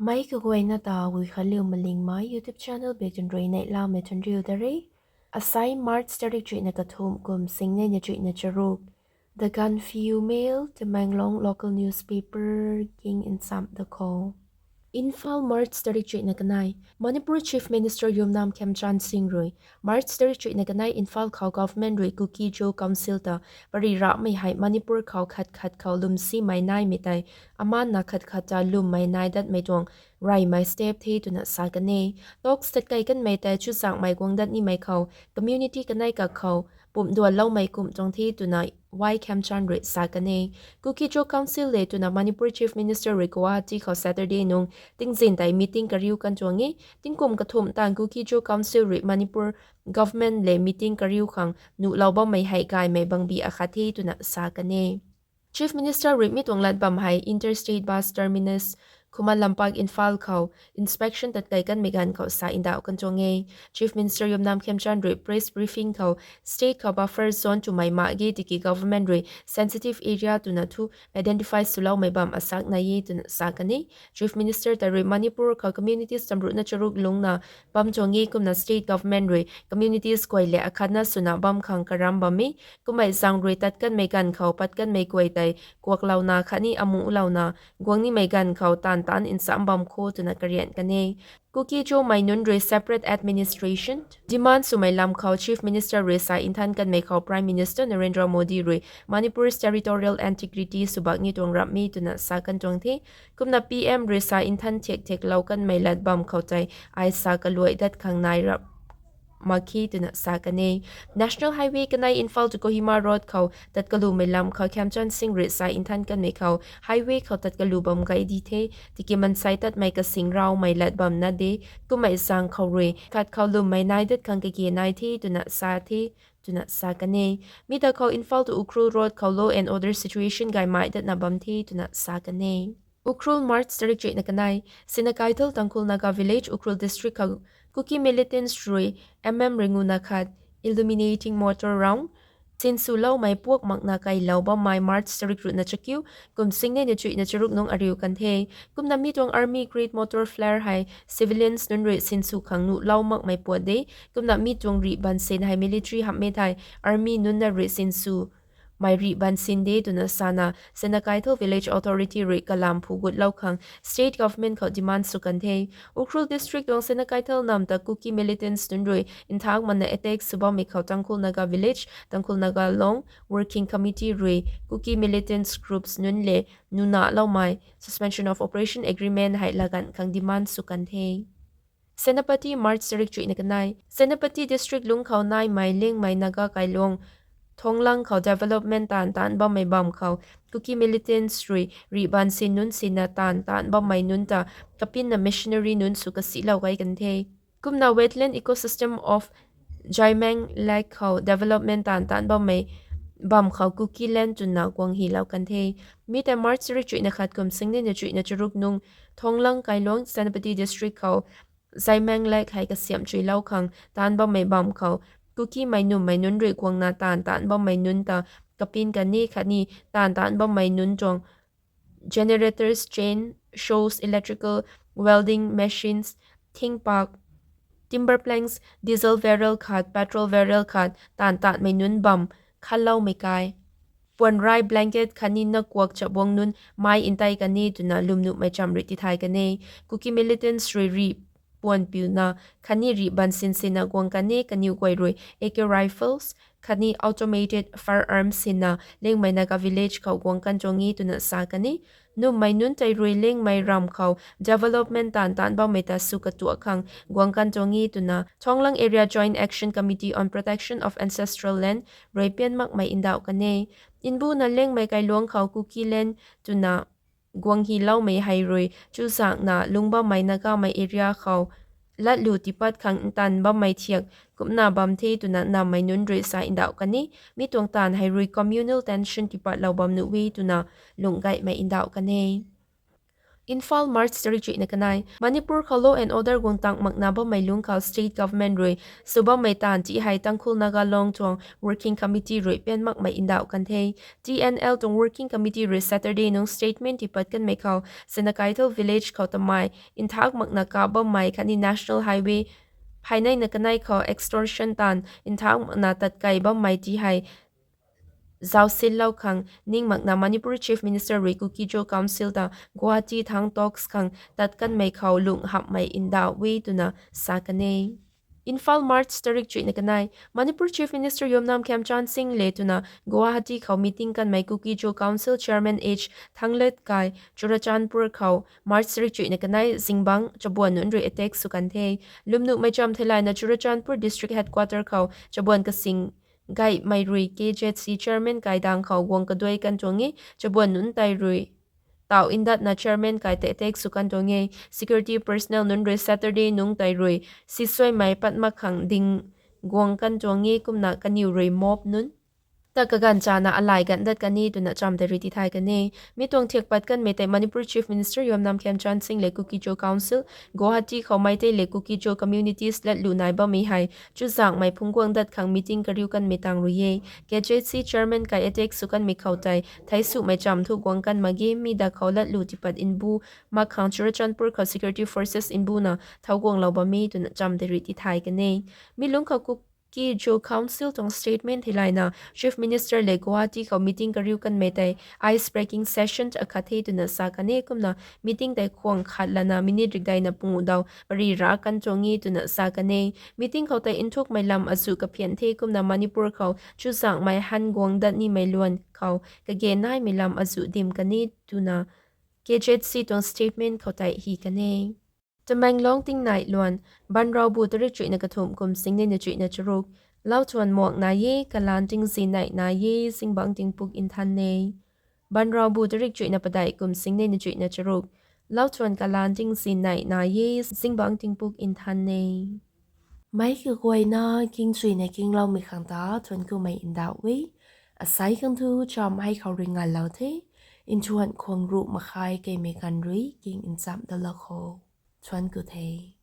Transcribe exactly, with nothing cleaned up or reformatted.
Mei kaguayna ta Guikhanliu Malingmei YouTube channel bak tun rui neihlamei thanriu da re. Asai March tarik chuihna kathumh kum singnei na chuihna charuk. The Gaanphiu Mail, Tamenglong local newspaper king nsam da khou. Imphal, March tarik chuihna kanei. Manipur Chief Minister Yumnam Khemchand Singh rui March tarik chuihna kanei Imphal khou government rui Kuki-Zo Council ta pary rahmei hei Manipur khou khat khat khou lwmsimei naimei tei amanna khat khat ta lwmmei nai datmei tuang reymei step the twna sa kan e. Talks tatkei kanmei tei chuzaenghmei guang dat nimei khou community kanei kak khou pumh duanloumei kum tuang the twna Y Khemchand rui sa kan e. Kuki-Zo Council le twna Manipur Chief Minister rui Guwahati khou Saturday nung tingzin tei meeting kariu kan tuang e. Tingkum kathumh taanv Kuki-Zo Council rui Manipur government le meeting kariu khang nuhlou bammei hei gaymei bangbi akhat the twna sa kan e. Chief Minister rui mi tuang lat bam hei Interstate Bus Terminus, Khuman Lampak, Imphal khou inspection tatkei kanmei ganv khou sa ndauh kan tuang e. Chief Minister Yumnam Khemchand rui press briefing khou state khou buffer zone twmei mak ge tiki government rui sensitive area twna thu identify swloumei bam asak nai e twna sa kan e. Chief Minister ta rui Manipur khou communities tamruhna charuk lungcna bam tuang e kumna state government rui communities guay le akhatna swna bam khang karam bam e. Kummei zaeng rui tat kanmei ganv khou pat kanmei guay tei kuaklouna khatni amuhlouna guang nimei ganv khou taanv taanc nsam bam kho twna karian kan e. Kuki-Zomei nunc rui separate administration demand swmei lam khou Chief Minister rui sa nthan kanmei khou Prime Minister Narendra Modi rui Manipur's territorial integrity swbak ni tuang ramh e twna sa kan tuang the. Kumna P M rui sa nthan thiak thiaklou kanmei lat bam khou tei ai sa kaluai dat khang nai rap mak khe twna sa kan e. National Highway kanei Imphal to Kohima road khou tat kalumei lam khou Khemchand Singh rui sa nthan kanmei khou highway khou tat kalu bam gay di the, tiki mansei tatmei kasing raumei lat bamna de, kummei zaeng khou rui khat khou lwmmei nai dat khang kage nai the twna sa the, twna sa kan e. Mi ta khou Imphal to Ukhrul road khou law and order situation gaymei datna bam the twna sa kan e. Ukhrul, March tarik chuihna kanei. Sinakeithel Tangkhul Naga Village, Ukhrul District khou Kuki militants rui M M ringuna khat illuminating mortar round sinswloumei puak makna kailou bammei March tarik ruhna chakiu kum singnei na chuihna charuk nung ariu kan the. Kumna mi tuang army grade mortar flare hei civilians nunc rui sinsw khang nuhlou makmei puat de. Kumna mi tuang rih bansin hei military hamhmei thei army nunc na rui sinsw mei rih bansin de twna sana Sinakeithel Village Authority rui kalam phu gutlou khang state government khou demand sw kan the. Ukhrul District tuang Sinakeithel nam ta Kuki militants nunc rui nthak mana attack sw bammei khou Tangkhul Naga Village, Tangkhul Naga Long Working Committee rui Kuki militants groups nunc le nunaloumei Suspension of Operation agreement hei laganv khang demand sw kan the. Senapati, March tarik chuihna kanei. Senapati District lungc khou naimei Liangmei Naga kailuang Thonglang khou development taanv taanc bammei bam khou Kuki militants rui rih bansin nunc sina taanv taanc bammei nunc ta kapinna machinery nunc sw kasilou gay kan the. Kumna Wetland Ecosystem of Jaimeng Lake khou development taanv taanc bammei bam khou Kuki land twna guang hilou kan the. Mi tei March tarik chuihna khat kum singnei na chuihna charuk nung Thonglang Kailong, Senapati District khou Jaimeng Lake hei kasiamh chuilou khang taanc bammei bam khou Kukimei nummei nunc rui guangna taanv taanc bammei nunc ta kapin kan e khatni taanv taanc bammei nunc tuang generators, chainsaws, electrical welding machines, thingpak, timber planks, diesel barrel khat, petrol barrel khat taanv taanmei nunc bam khanloumei kai puanrai, blanket khatni nakuak chabuang nunc mei ntei kan e twna lwmnuhmei cham rui tithay kan e. Kuki militants rui rih puan piuna khatni rih bansin sina guang kan e. Kaniw guay rui A K rifles khatni automated firearms sina Liangmei Naga Village khou guang kan tuang e twna sa kan e. Nummei nunc tei rui Liangmei ram khou development taanv taanc bammei ta sw katuak khang guang kan tuang e twna Thonglang Area Joint Action Committee on Protection of Ancestral Land rui pian makmei ndauh kan e. Nbuna Liangmei kailuang khou Kuki land twna guang hiloumei hei rui chuzaenghna lungc bammei Nagamei area khou latlu tiipat khang ntanv bammei thiak kumna bam the twna nammei nunc rui sa ndauh kan e. Mi tuang taanv hei rui communal tension tiipatlou bam nuh e twna lungh gaymei ndauh kan e. Imphal, March tarik chuihna kanei. Manipur khou law and order guang tang makna bammei lungc khou state government rui sw bammei taanv ti hei Tangkhul Naga Long tuang working committee rui pian makmei ndauh kan the. T N L tuang working committee rui Saturday nungc statement tipat kanmei khou Sinakeithel village khou tamei nthaekc makna kap bammei khatni National Highway phayneina kanei khou extortion taanv nthaekc makna tatkei bammei ti hei zausinlou khang ning makna Manipur Chief Minister rui Kuki-Zo Council ta Guwahati thangc talks khang tat kanmei khou lungh hamhmei ndauh e twna sa kan e. Imphal, March tarik chuihna kanei. Manipur Chief Minister Yumnam Khemchand Singh le twna Guwahati khou meeting kanmei Kuki-Zo Council Chairman H Thangletkai Churachandpur khou March tarik chuihna kanei zingbangc chabuan nunc rui attack sw kan the. Lwmnuhmei cham theilayna Churachandpur District Headquarter khou chabuan kasing gaymei rui K Z C Chairman kai dang khou guang kaduai kan tuang e. Chabuan nunc tei rui tauh ndatna Chairman kai tei attack sw kan tuang e. Security personnel nunc rui Saturday nungc tei rui sisuaimei pat mak khang ding guang kan tuang e kumna kaniw rui mob nunc ta kaganv chana alai ganv dat kan e twna cham tei rui tithay kan e. Mi tuang thiak pat kanmei tei Manipur Chief Minister Yumnam Khemchand Singh le Kuki-Zo Council, Guwahati khou Meitei le Kuki-Zo communities latlu nai bammei hei chuzaenghmei phungc guang dat khang meeting kariu kanmei tang rui e. K Z C Chairman kai attack sw kanmei khou tei theisumei cham thu guang kan mak ge, mi da khou latlu tipat mbu mak khang Churachandpur khou security forces mbuna thau guanglou bam e twna cham tei rui tithay kan e. Mi lungc khou Kuki-Zo Council tuang statement theilayna Chief Minister le Guwahati khou meeting kariu kanmei tei ice breaking session akhat the twna sa kan e kumna meeting tei khwang khat lana minute rikdeina pungu dau pari ra kan tuang e twna sa kan e. Meeting khou tei nthukmei lam azuh kaphian the kumna Manipur khou chuzaenghmei han guang dat nimei luan khou kage naimei lam azuh dim kan e twna K Z C tuang statement khou tei hi kan e. Tamenglong tingnai luan. Banraubu tarik chuihna kathumh kum singnei na chuihna charuk. Lauthuan muak nai e, kalaan tingzi neih nai e, zingbangc tingpuk nthan e. Banraubu tarik chuihna padeih kum singnei na chuihna charuk. Lauthuan kalaan tingzi neih nai e, zingbangc tingpuk nthan e. Meic kaguayna kingchuina kingloumei khang ta thuanc kumei ndauh e. Asei khang thu cham hei khou rui nganlou the. Nthuan khwang ruh makhai keimei ganv rui king nchamh dalou kho. Thuanc ku the.